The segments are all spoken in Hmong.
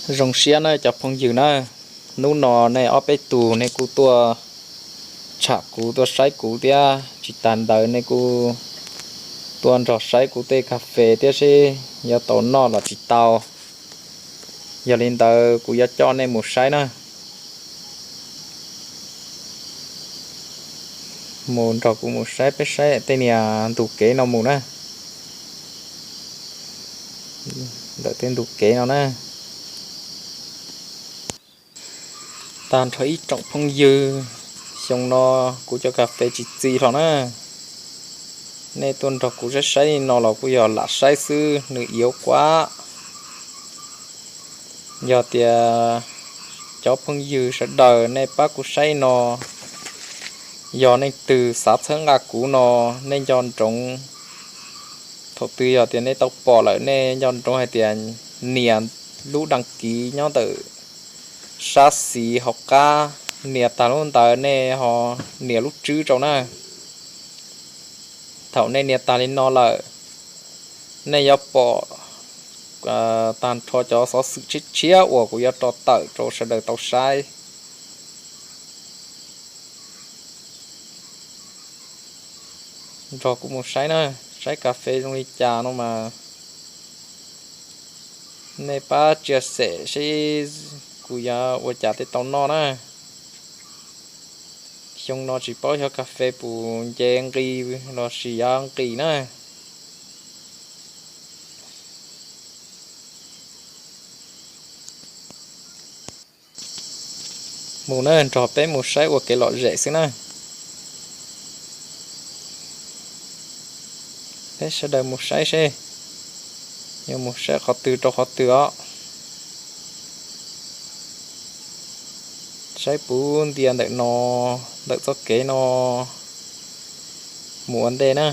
Zoo siab na cov phooj ywg na, hnub no nej ob peb tug nej kuj tuaj tsham kuv tuaj saib kuv thiab, tsis tas ntawd nej kuj tuaj nrog saib kuv tej kas fes thiab seb yuav tau noj los tsis tau. Yog li ntawd kuv yuav coj nej mus saib na. Mus nrog kuv mus saib peb saib tej niag ntug kev no mus na. Ntawm tej ntug kev no na. Tag nrho ib tsoom phooj ywg, xyoo no kuv cov kas fes tsis txi hlo na. Nej tuaj nrog kuv saib saib li no los kuj yog lam saib xwb, nws iab kuab. Yog tias cov phooj ywg sawv daws nej pab kuv saib no, yog leej twg xav txhawb nqa kuv no, nej nco ntsoov. Thaum twg yog tias nej tau pom lawm nej nco ntsoov hais tias nias lub đăng ký nyob ntawm sab xis hauv qab, nias tag lub ntawd nej ho nias lub tswb rau na. Thaum nej nias tag li no lawm, nej yuav pom tag nrho cov xov xwm tshiab tshiab uas kuv yuav tso tawm rau sawv daws tau saib. Nrog kuv mus saib na, saib kas fes zoo li cas no mas nej pab share seb kuv yuav ua cas thiaj tau noj na. Xyoo no tsis paub xyov kas fes puas nce nqi los sis yuav nqis na. Mus na, nrog peb mus saib ua kev lom zem xwb na. Peb sawv daws mus saib seb yuav mus saib qhov twg rau qhov twg os. Saib puv ntias ntawm no, ntawm txoj kev no mus ua ntej na.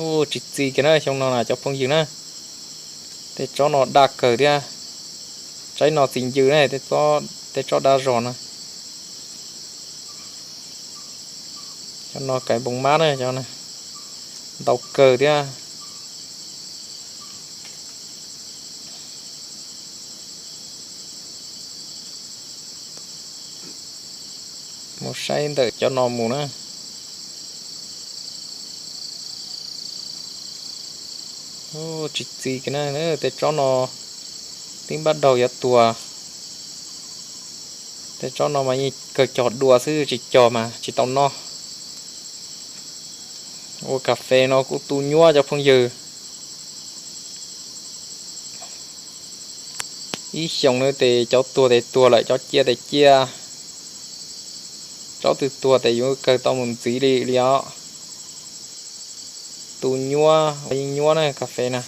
Ub, tsis txi kiag na xyoo no na cov phooj ywg na. Tej tsob no daj kawg thiab. Tsaib no txi ncw na, tej tsob daj zog na. Cov no kais npoo mab na, cov ntau kawg thiab. Mus saib ntawm cov no mus na. Tsis txi kiag na, tej tsob no twb npab daug yuav tuag. Tej tsob no mas yeej kawg cog dua xwb, tsis cog mas tsis tau noj. Ua kas fes no kuj tu nyuab cov phooj ywg. Ib xyoos no tes cov tuag tes tuag lawm, cov ciaj tes ciaj. Tsob twg tuag tes yuav kawg tau mus ntxiv li li os. Tu nyuab ua yeej nyuab na kas fes na.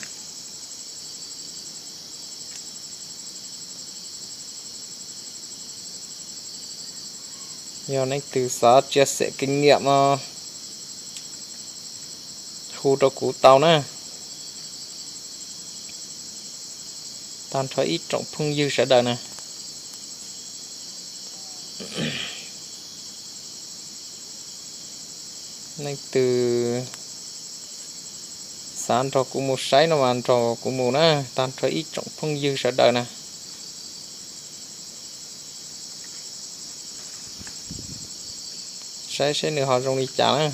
Yog leej twg xav chia sẻ kinh nghiệm no hu rau kuv tau na. Tag nrho ib tsoom phooj ywg sawv daws na. Leej twg xav nrog kuv mus saib no mas nrog kuv mus na, tag nrho ib tsoom phooj ywg sawv daws na. Saib seb nws ho zoo li cas na.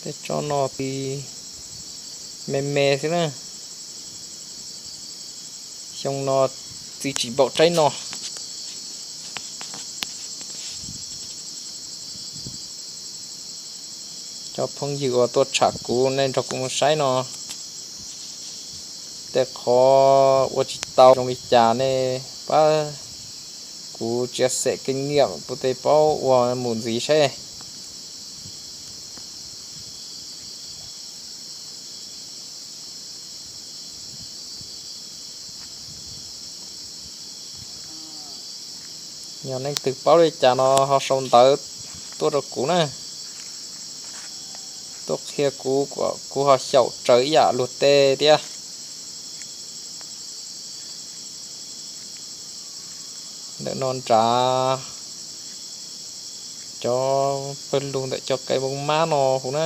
Tej tsob no txi me me xwb na. Xyoo no txi tsis npaum tsaib no. Cov phooj ywg uas tuaj tsham kuv, nej nrog kuv mus saib no, tej qhov ua tsis tau zoo li cas nej pab kuv chia sẻ kinh nghiệm puas tej paub ua mus ntxiv seb. Yog leej twg paub li cas no ho sau ntawv tuaj rau kuv na, tuaj qhia kuv, kuv ho xyaum raws ib yam luag tej thiab. Ntawm no nrad, cov pawg lug ntawm cov kais npoo mab no huv na.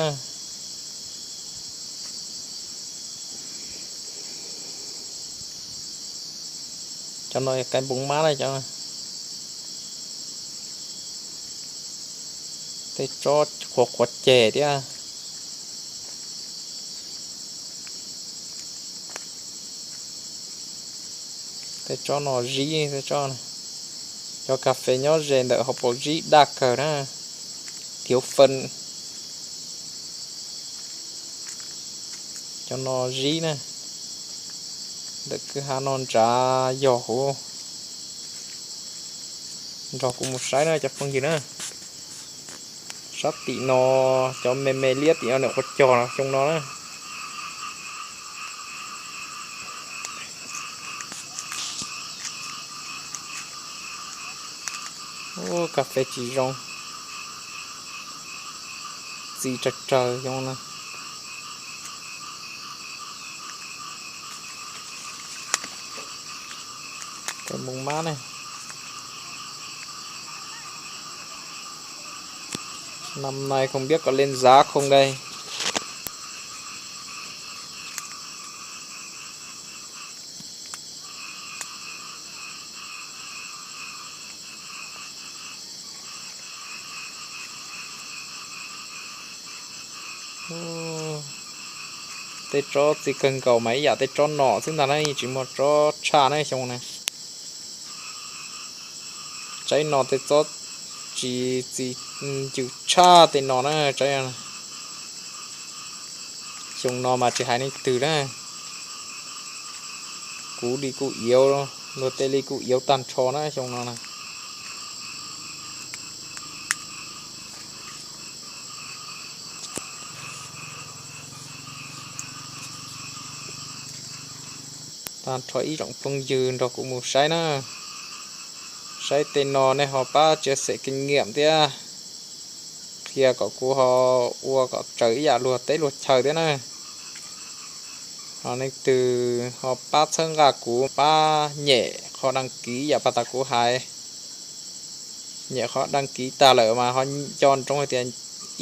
Cov no yog kais npoo mab na cov. Tej tsob qhuav qhuav ceg thiab. Tej tsob no zib, tej tsob, cov kas fes nyob ze ntawm hauv paus zib daj kawg na, thiav fee. Cov no zib na, ntawm kwj ha no nrad yog huv. Nrog kuv mus saib na cov phooj ywg na. Sab tim no, cov me me liab tim no nws qhuav cog xyoo no na. Ub, kas fes tsis zoo, txi tsawg tsawg xyoo no. Kais npoo mab ne. Năm nay không biết có lên giá không đây. Tej tsob txiv kawg nkaus mas ib yam tej tsob no xwb ntag na, yeej tsis muaj tsob tshaj na xyoo na. Tsaib no tej tsob tsis txi ncw tshaj tej no na. Tsaib xyoo no mas tsis hais leej twg na, kuv li kuj iauv, luag tej li kuj iauv tag nrho na xyoo no na. Tag nrho ib tsoom phooj ywg nrog kuv mus saib na, saib tej no nej ho pab chia sẻ kinh nghiệm thiab, qhia kom kuv ho ua kom raws ib yam luag teb luag chaw thiab na. Ho leej twg ho pab txhawb nqa kuv, pab nyem qhov đăng ký ib yam pag tas kuv hais. Nyem qhov đăng ký tag lawm mas ho nco ntsoov hais tias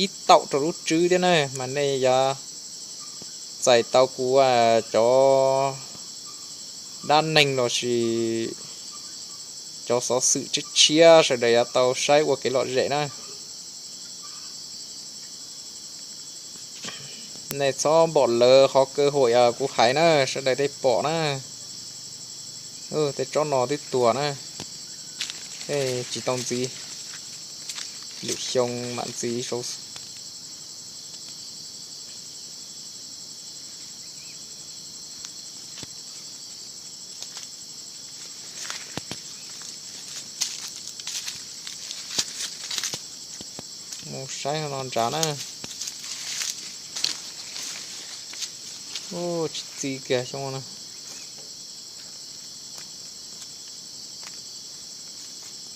ib taum rau lub tswb thiab na, mas nej yuav txais tau kuv cov dab neeg los sis cov xov xwm tshiab tshiab sawv daws yuav tau saib ua kev lom zem na. Nej txhob npom lawv qhov cơ hội kuv hais na, sawv daws tej pom na. Tej tsob no twb tuag na, tsis tau ntxiv, lwm xyoo mam ntxiv. Mus saib no nrad na. Tsis txi kiag xyoo no.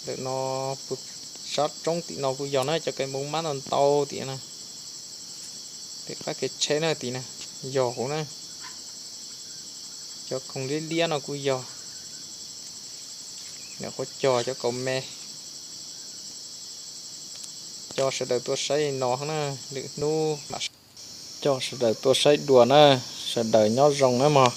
Ntawm no, sab roob tim no kuj yog na, cov kais npoo mab ntau ntau tim no. Pem qab kev tsheb na tim no yog huv na. Cov khoom liab liab no kuj yog. Nws qhuav cog cov kaus me. Coj sawv daws tuaj saib no na, lwm hnub mam, coj sawv daws tuaj saib dua na, sawv daws nyob zoo na mog.